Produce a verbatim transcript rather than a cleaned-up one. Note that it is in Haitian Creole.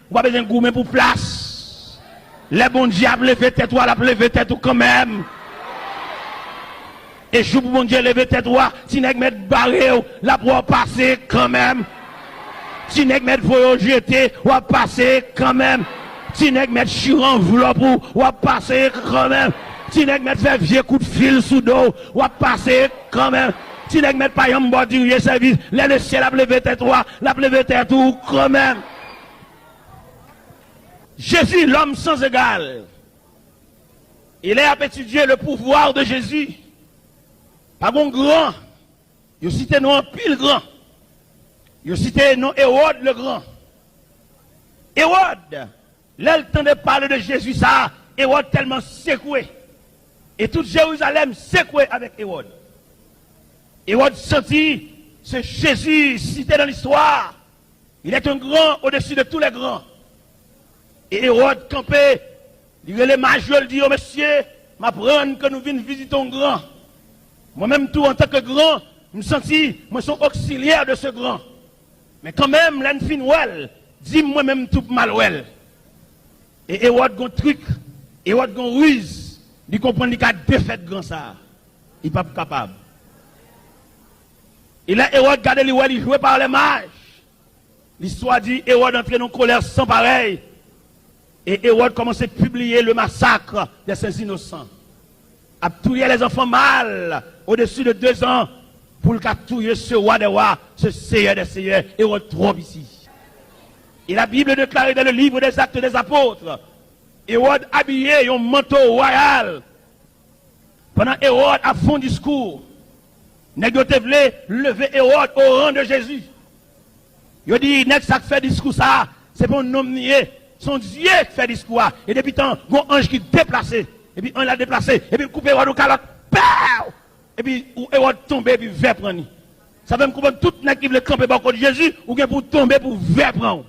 Ou pa bezwen goumen pou plas. Lè Bondye ap leve tèt ou a, l ap leve tèt ou kanmenm. E jou pou Bondye leve tèt ou a, ti nèg mèt bare w, l ap wè w pase kanmenm. Ti nèg mèt voye w jete, w ap pase kanmenm. Ti nèg mèt chire anvlòp ou, w ap pase kanmenm. Ti nèg mèt fè vye kout fil sou do w, w ap pase kanmenm. Ti nèg mèt pa janm ba w dirijan sèvis. Lè lesyèl ap leve tèt ou a, l ap leve tèt ou kanmenm. Jésus, l'homme sans égal. E lè y ap etidye le pouvoir de Jésus, pa gon gran, yo site non anpil gran. Yo site non Ewòd le gran. Ewòd, lè l tande pale de Jezi sa a, Ewòd tèlman sekwe. E tout Jerizalèm sekwe avèk Ewòd. Ewòd santi se Jezi site nan listwa. Il est un grand au-dessus de tous les grands. E Ewòd kanpe, li rele maj yo, li di yo, mesye, m aprann ke nou vin vizite yon gran. Mwen menm tou, antanke gran, m santi mwen se yon oksilyè de se gran. Men kanmenm, lè n fin wè l, di m mwen menm tou pou m al wè l. E Ewòd gon trik, Ewòd gon riz, li konprann li ka defèt gran sa a. Li p ap kapab. E lè Ewòd gade, li wè li jwe pa lè maj. Listwa di, Ewòd antre nan kolè san parèy. E Ewòd kòmanse pibliye le massacre des saints innocents. Ap touye les enfants mâles au-dessus de deux ans pou l ka touye ce roi des rois, ce seigneur des seigneurs. Ewòd twò piti. E la Bible déclare dans le livre des Actes des Apôtres, Ewòd abiye yon manto wayal. Pandan Ewòd ap fè yon diskou, nèg yo te vle leve Ewòd o ran de Jezi. Yo di, nèg sa k fè diskou sa a, se pa yon nonm li ye, se yon Dye k fè diskou a. E depi tan, gon anj ki deplase. Epi anj la deplase, epi l koupe Ewòd yon kalòt. Pow! Epi Ewòd tonbe, epi vè pran li. Sa fè m konprann tout nèg ki vle kanpe bò kot Jezi, ou gen pou w tonbe pou vè pran w.